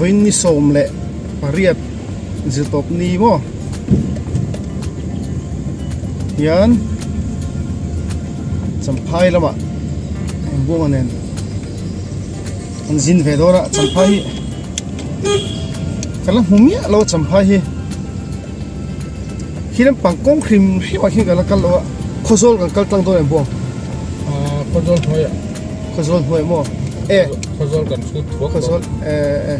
Vawiin ni 18 zirtawp ni maw hian Champhai lamah engbuanga nen an zin ve dawn a Champhai hi ka la hmu miah lo a Champhai hi khi lampang kawng hrim hrim ah khian ka la kal lo a Khawzawl kan kal tlang dawn em buang Khawzawl hnuaiah Khawzawl hnuai maw e Khawzawl kan chhut thuak Khawzawl e e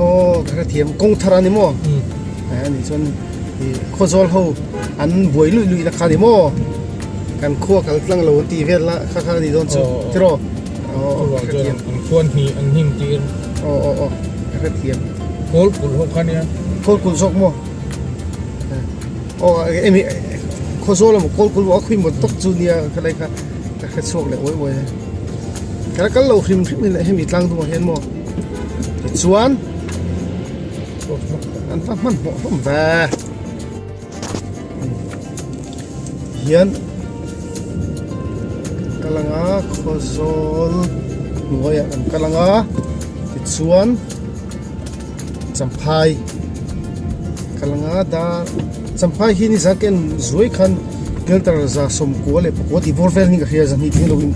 aw ka hrethiam kawng thar a ni maw e ani chuan ih Khawzawl ho an buai luih luih na kha ni maw kan khua kal tlang lo an tih vel la kha kha a ni dawn chu tiraw aw ka hrethiam an khuan hnih an hnim tir aw aw aw ka hrethiam Kawlkulh ho kha nia Kawlkulh zawk maw aw emi Khawzawl emaw Kawlkulh emaw a khawi maw tawk chu nia khalai kha. Ka hre chhuak leh uai uai a, ka la kal lo hrim hrim in hemi tlang dungah hian maw tichuan an va hmanhmawh hlawm ve hian kan kal anga Khawzawl hnuaiah kan kal anga tichuan Champhai kal anga dar Champhai hi nizan ka en zuai khan kilometer 90 leh pakua tih bawr vel hi ka hria zahnih tling loin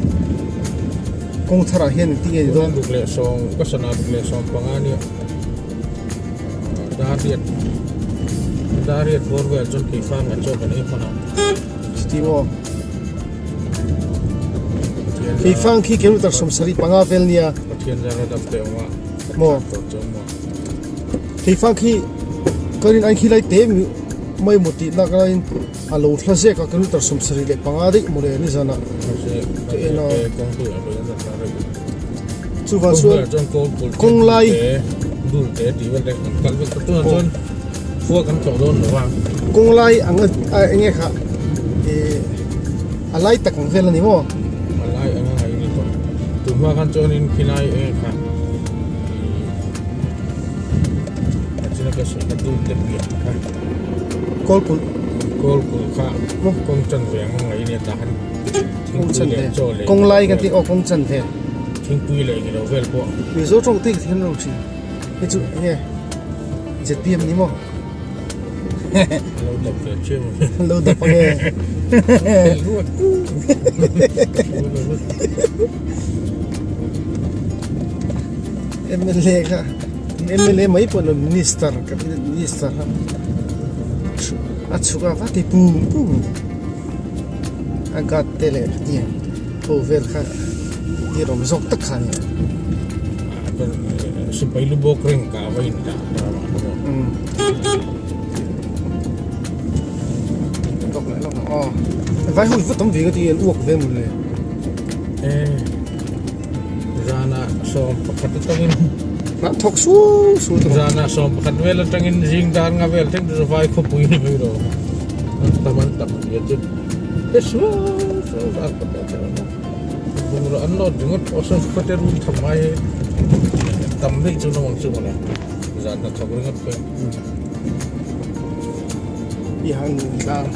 kawng tharah hian engtin nge ni dawn. Ruk leh sawm ka sana ruk leh sawm panga nia dariat dariat bawr vel chuan keifang an chaw kan ei hman ang. Chuti maw? Keifang khi kilometer 75 vel nia. Pathian zara dam te awm a. Maw? Keifang khi ka rin ai khi lai te mai maw tih nak laiin a lo thla zek a kilometer 75 daih mawle nizanah ka en a. Chuvang chuan kawng lai kawng lai ang a enge kha ih a lai tak ang vel a ni maw? A lai ang a ngaih ni tawh. Tunhma khan chuanin khilai enge kha ih a china ka sawi kha dul te piah kha. Kawlkulh. Kawlkulh kha kawng chan ve ang a ngaih ni a tah khan thingpui leh chaw leh. Kawng lai kan tih aw kawng chan ve. Thingpui leh engilo vel pawh. Mizo tawng te ka thiam lo thin. Hei chu enge ZPM ni maw? Lo dap ve chiam ang. Lo dap ang e. MLA kha MLA mai pawh lo minister cabinet minister kha a chhuk a va ti pum pum a guard te leh hetiang ho vel kha tir awm zawk tak kha a ni. Sipai lu bawk reng ka va in dah ta mah ta maw. Lawk leh lawk aw. Vai ho hi va tam ve ka ti an uak ve mun le. Eh zana sawm pakhat atangin na thawk su su ta zana sawm pakhat vel atangin zing dar nga vel thleng chu vai khawpui ni mai lo. Tam an tam ania chu. He su su zan pakhat Bungraw an nawt ringawt pawh sawn khawte rul tham ngai hi tam daih chu naupang chu mawle zan hnathawk ringawt pawh i han tlang.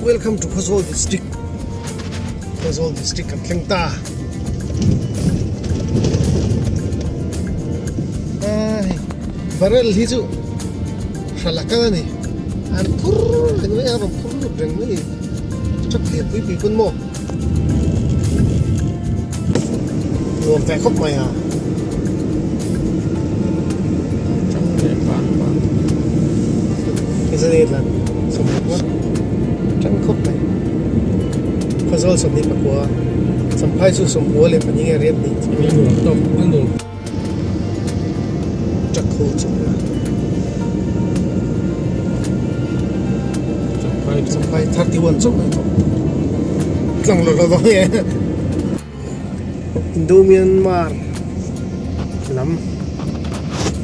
Welcome to Khawzawl District Khawzawl District kan thleng ta ai barrel hi chu hral a kal a ni an phur reng mai a rawn phur lut reng mai a ni truck lian pui pui pawn maw nuam ve khawp mai a. Tang khawp mai Khawzawl 24. Champhai chu sawmkua leh pahnih nge riat ni. Truck ho chu Champhai 31 chauh mai tawh. Tlang lo lo dawn nge. Indo Myanmar lam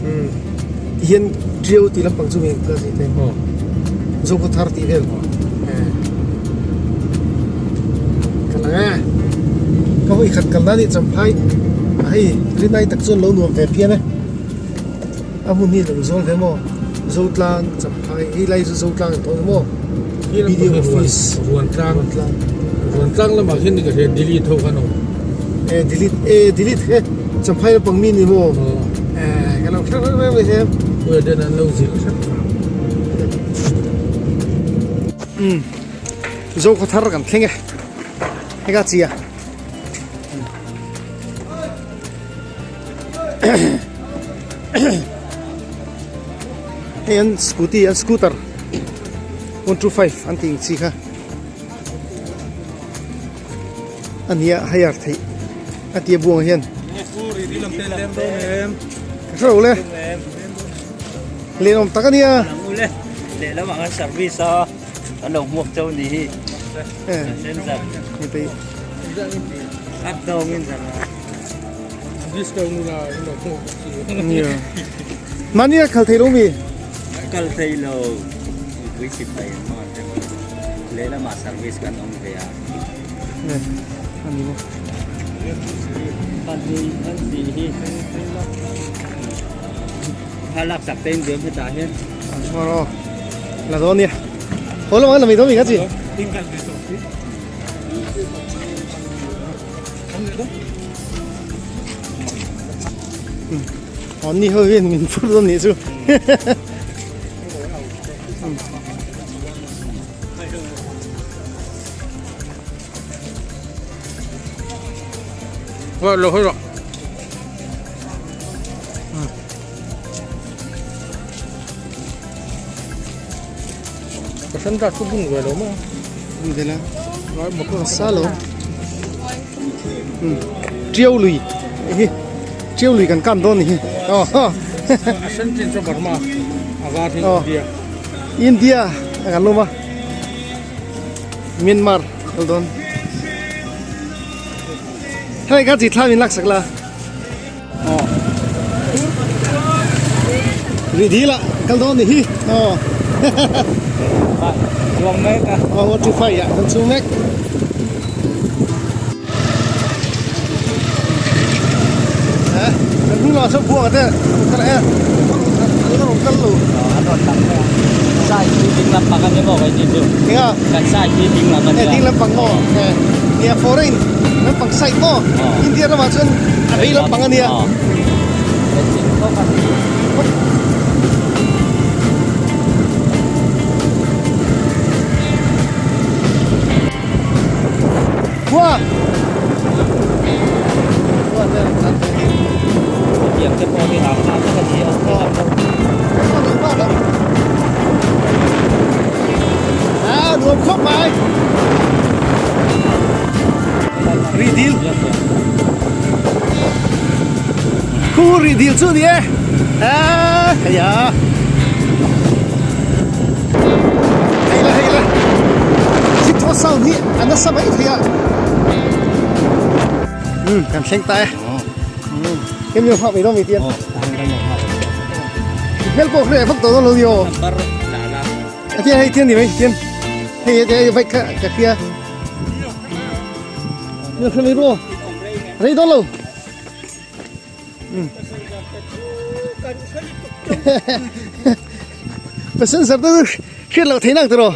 umm ti hian Tiau tih lampang chu mi ka zir te Zokhawthar tih vel ka lang e ka vawi khat kal na nih Champhai a hei rinai tak chuan lo nuam ve phian e a hmun hi lo zawl ve maw Zotlang Champhai hei lai chu Zotlang an tawh ni maw. Video office Ruantlang Ruantlang lamah khian ni ka hria delete ho khan awm. Eh delete eh delete he champhai lampang mi ni maw eh ka lo hre reng reng mai he. Khuai den an lo zilh hrep kha. Um Zokhawthar kan thleng e heka chia. Hei an scooty an scooter 125 an tih ang chi kha a nia hire theih a tia buangah hian ka hre lo le lenawm tak a nia Mahni a khal thei lo mi? Kal thei lo. Mipui sipai an hmang an rem lo. Lehlamah service kan awm ve a. A ni maw? Pahnih an tih hi thla lak sak te in diam hetah hian. Aw aw la dawn nia. Haw lamah la mai dawn mi ka chi. An ni ho hian min phur dawn nih chu. Rồi, rồi, rồi. Ka hran rat chu bun ve lo maw? Bun ve la. Sa lo. Tiau lui hi Tiau lui kan kan dawn ni hi. A sen chin chu Burma a var hi India. India a kan lawm a. Myanmar kal dawn. Hei ka chi thla min lak sak la. Rih dil ah kal dawn ni hi aw Chuang mek a. Aw 125 ah kan chuang mek. Ha kan hnung lamah sawn buang te kal e an rawn kal lo. An rawn lang mai a. Side hi ding lampang a ni maw kan tih chu. Eng a? Kan side hi ding lam a nia. E ding lampang maw? Nia foreign lampang side maw? India ramah chuan a vei lampang a nia. Khua. À, nuam khawp mai. Rih dil. Khu rih dil chu ni e. À, hei a. Hei la, hei la. Thik thaw sound hi a nasa mai thei a. Um, kan thleng ta e. Em ni hak mai dawn mi tian. Hmel pawh hre vak tawh dawn lo ni aw. A tian hei tian ni mai tian. Hei hei bike kha ka hria. Ni hre mai ro. Rei dawn lo. Passenger te chu hriat loh theih nak tiraw.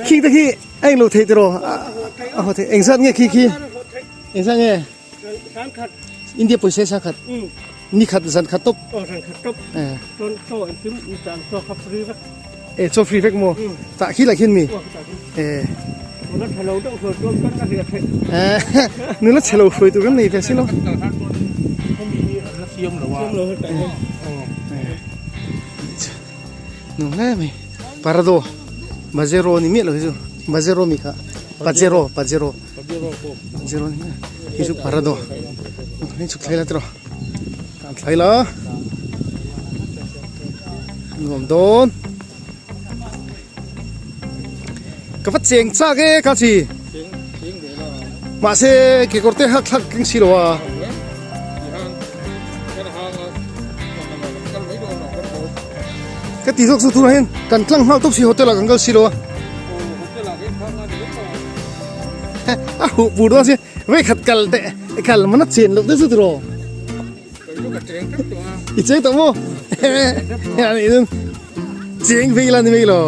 Khi te khi a englo theih tiraw a haw theih engzat nge khi khi engzat nge India pawisa hi sangkhat ni khat zan khat tawp e chaw free vek maw tah khi lah khian mi nula chhelo hruai tur kan nei ve si lo. Nuam hle mai parado bazero ni miah lo hi chu bazero mi kha. Pajero Pajero Pajero ni hei chu Prado hei chhuk thlai la tiraw tlan thlai la nuam dawn ka va cheng chak e ka chi mahse kekawr te hak thlak keng si lo a. Ka ti zawk chu tunah hian kan tlang nghal tawp si hotel ah kan kal si lo a. A huh pur dawn si vei khat kal teh kal mana chen loh te chu tiraw. I cheng tawh maw? A nih chuan cheng vei la ni mai lo.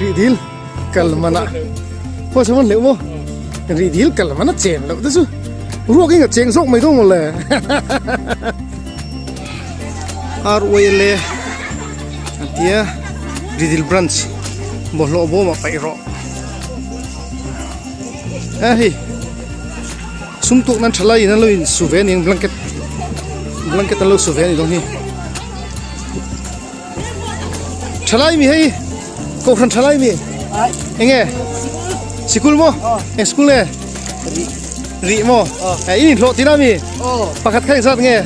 Rih dil kal mana pawh chuan hleuh maw rih dil kal mana chen loh te chu ruak in ka cheng zawk mai dawn maw le ar uai le an tia rih dil branch bawlhhlawh bawm ah paih rawh a hei sum tuak nan tha lai in an lo in su ve a ni ang blanket blanket an lo su ve a ni dawn hi. Thalai mi hei kohhran thalai mi enge sikul maw eng school nge rih maw eh in inhlawh tina mi pakhat kha engzat nge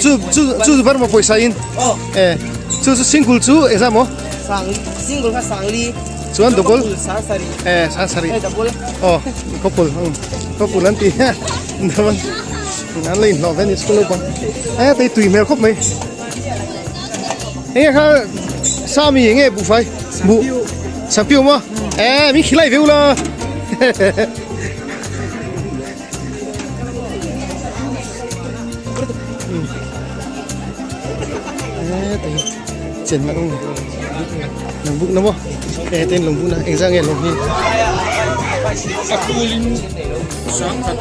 chu chu chu bar maw pawisa in eh chu chu single chu engzat maw chuan double eh sangsarih aw couple couple an ti An la inhlawh ve a ni school naupang e tei tui hmel khawp mai enge kha sami enge buhfai buh sangpiu maw e min khilai ve ula e tei chen mak ang lung buk na maw e ten lung buk na engzah nge lung hi a kulin sangkhat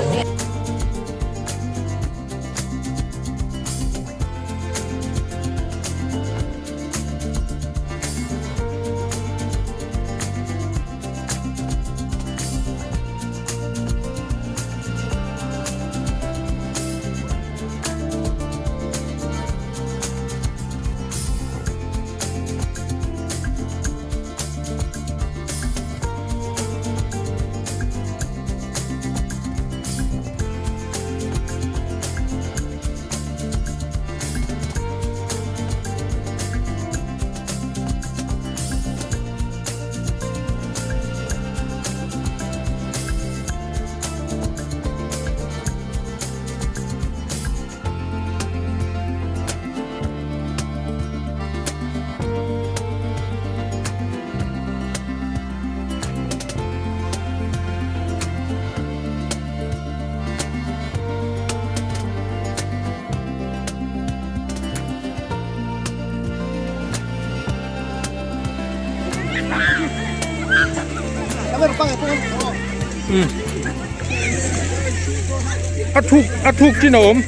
A thuk a thuk chin a awm.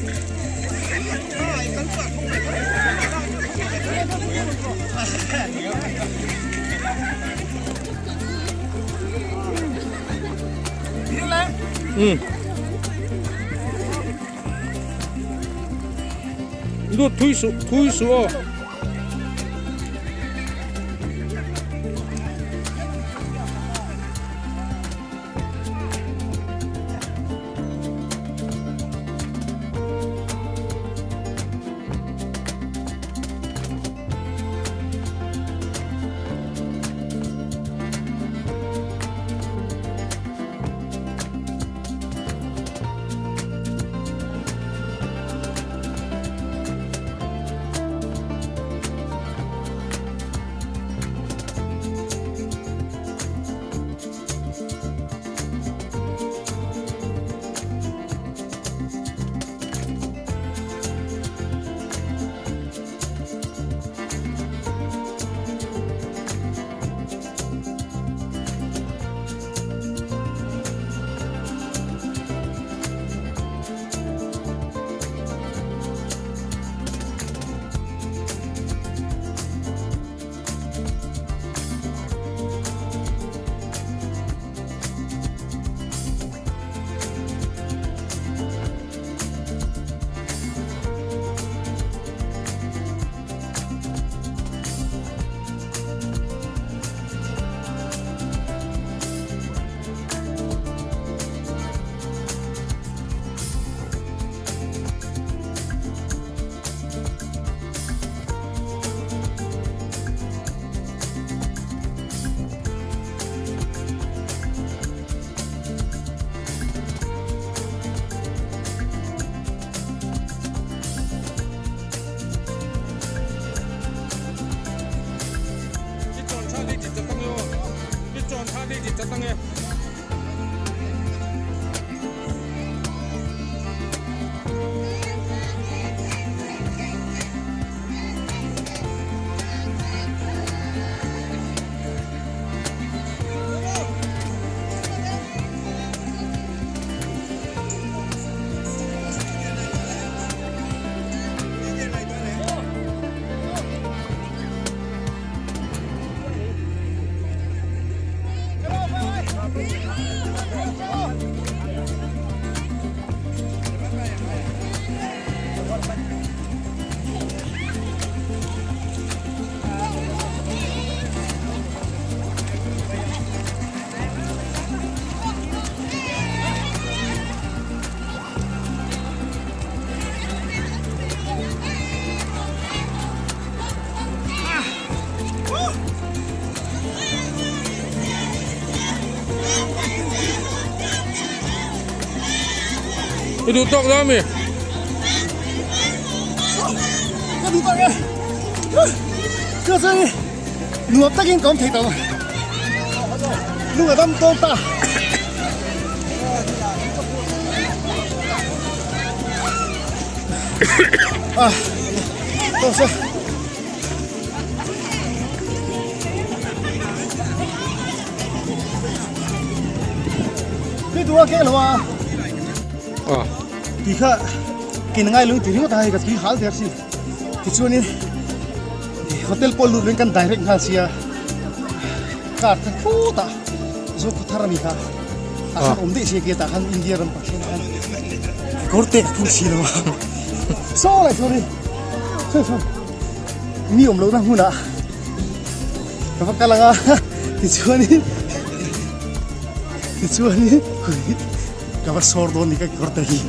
Lut thui suh thui suh aw. I duh tawk dawn mi? Ka duh tawk e. Chu chu nuam takin ka awm thei tawh. Lung a dam tawn ta. Ah, tawk se. Cái đua cái lo à. Thì kha cái ngai lung thì ringawt a hei ka tui hal der si. Tichuanin hotel pawh lut veng kan direct nghal sia car kha khutah Zokhawthar ani kha a khan awm daih sia gate ah khan India ram Pathian khan kawr te ka phur si lo a saw lai saw saw saw mi awm lohna hmunah ka va kal ang a tichuanin tichuanin ka va sawr dawn ni ka kawr te hi.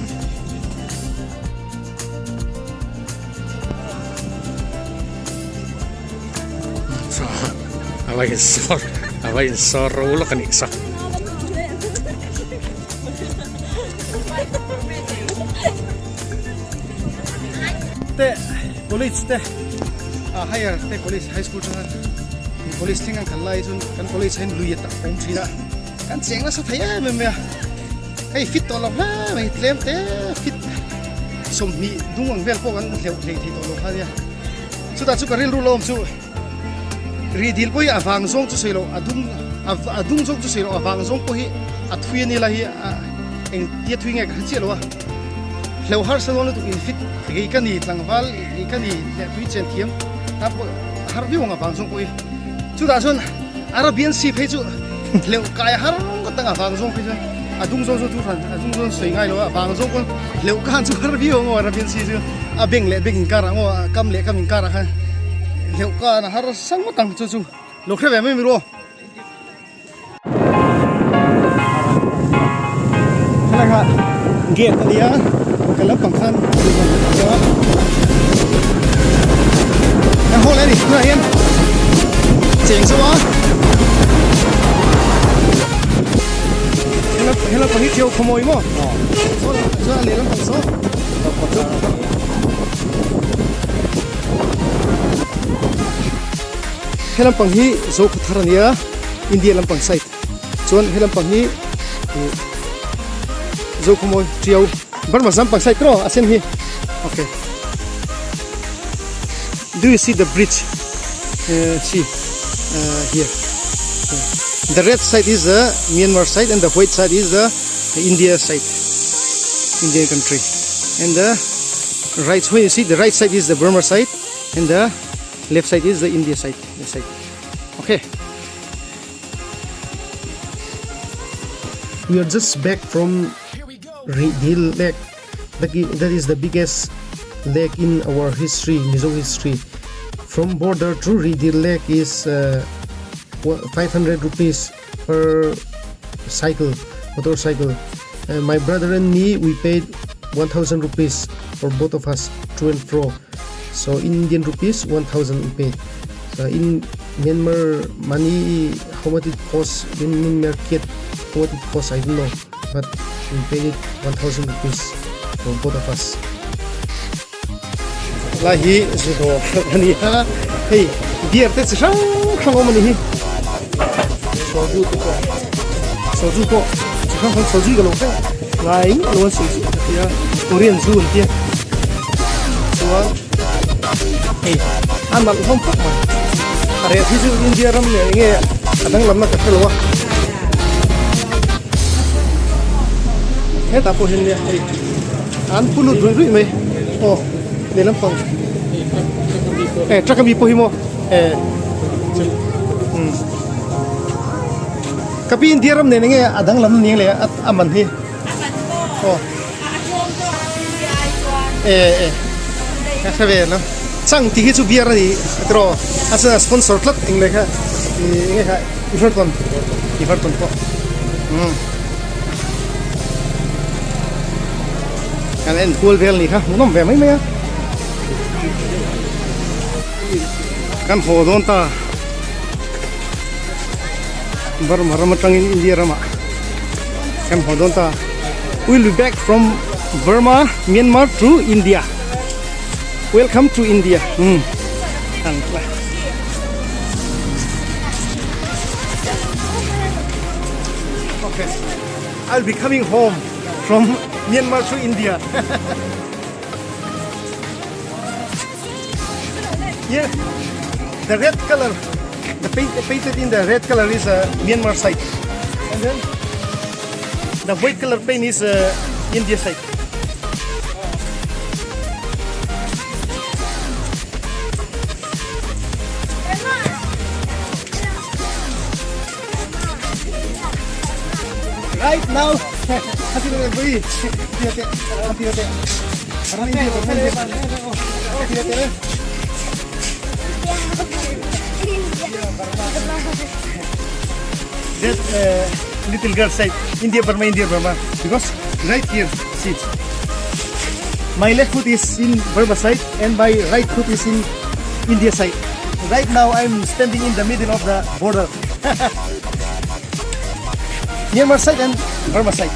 A va insawr a va insawr ro lawk a nih saw. Te college te a higher te college high school tanga college thleng an kal lai chuan kan college hian lui a awm thin a kan cheng nasa thei em em mai a hei fit tawh lo hle mai tlem te fit 20 dung ang vel pawh kan hleuh hlei thei tawh lo kha nia chutah chu ka rilru lo awm chu Rih dil pawh hi a vang zawng chu sawi loh a dung a dung zawng chu sawi loh a vang zawng pawh hi a thui a ni lai hi a eng tia thui nge ka hre chiah lo a hleuh harsa dawn lutuk in fit kei ka ni tlangval kei ka ni leh tui chen thiam ta pawh a har viau ang a vang zawng pawh hi chutah chuan Arabian sea phei chu hleuh kai har ngawt ang a vang zawng phei chuan a dung zawng chu thu hran a dung zawng sawi ngai lo a vang zawng pawn hleuh khan chu har viau ang aw Arabian sea chu a beng leh beng inkar ah maw a kam leh kam inkar ah khan hleuh khan a har sang ngawt ang chu chu lo hre ve mai mi ru helai kha gate a nia ka lampang khan kan haw leh a ni tunah hian cheng zo a he lampang hi theu khawmawi maw chuan a leh lampang saw he lampang hi Zokhawthar a nia India lampang side chuan he lampang hi Zokhawmawi Tiau Burma lampang side tawh a sen hi okay do you see the bridge uh, see uh, here the red side is the Myanmar side and the white side is the India side Indian country and the right when you see the right side is the Burma side and the left side is the India side the side okay we are just back from Hill Lake that is the biggest lake in our history Mizo history from border to Rihdil Lake is uh, 500 rupees per cycle motorcycle uh, my brother and me we paid 1000 rupees for both of us to and fro so Indian rupees 1000 we paid so in Myanmar money how much it costs in Myanmar kyat how much it costs I don't know but we paid it 1000 rupees for both of us lai hi zu dawr a ni a hei beer te chi hrang hrang awm a ni hi soju te pawh soju pawh chi hrang hrang soju ka lo hre ngai miah lo a soju ka tia korean zu an tia chuan hei a nalh hlawm khawp mai a rel hi chu India ram leh enge a danglamna ka hrelo a hetah pawh hian nia hei an pu lut ruih ruih mai aw lehlam pang eh truck ami pawh hi maw eh umm ka pi India ram nen enge a danglam ning leh a man hi aw eh eh ka hre ve lo chang tih hi chu beer a ni tiraw a chuan a sponsor tlat eng leh kha ih enge kha Everton Everton pawh umm kan en kual vel ni kha hmuhnawm ve mai mai a kan haw dawn ta Burma ram atangin India ramah kan haw dawn ta we will be back from. Burma Myanmar to India welcome to India um okay I'll be coming home from Myanmar to India here the red color the paint painted in the red color is uh, Myanmar side and then the white color paint is uh, India side Right now, That uh, little girl said, India Burma, India Burma. Because right here, see, my left foot is in Burma side and my right foot is in India side. Right now, I'm standing in the middle of the border. Myanmar side and Burma side.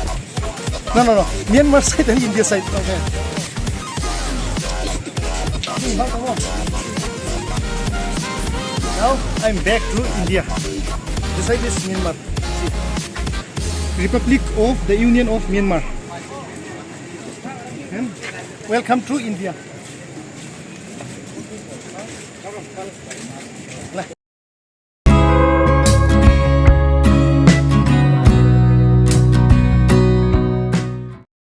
No, no, no. Myanmar side and India side. Okay. Now I'm back to India. This side is Myanmar. See. Republic of the Union of Myanmar. And welcome to India.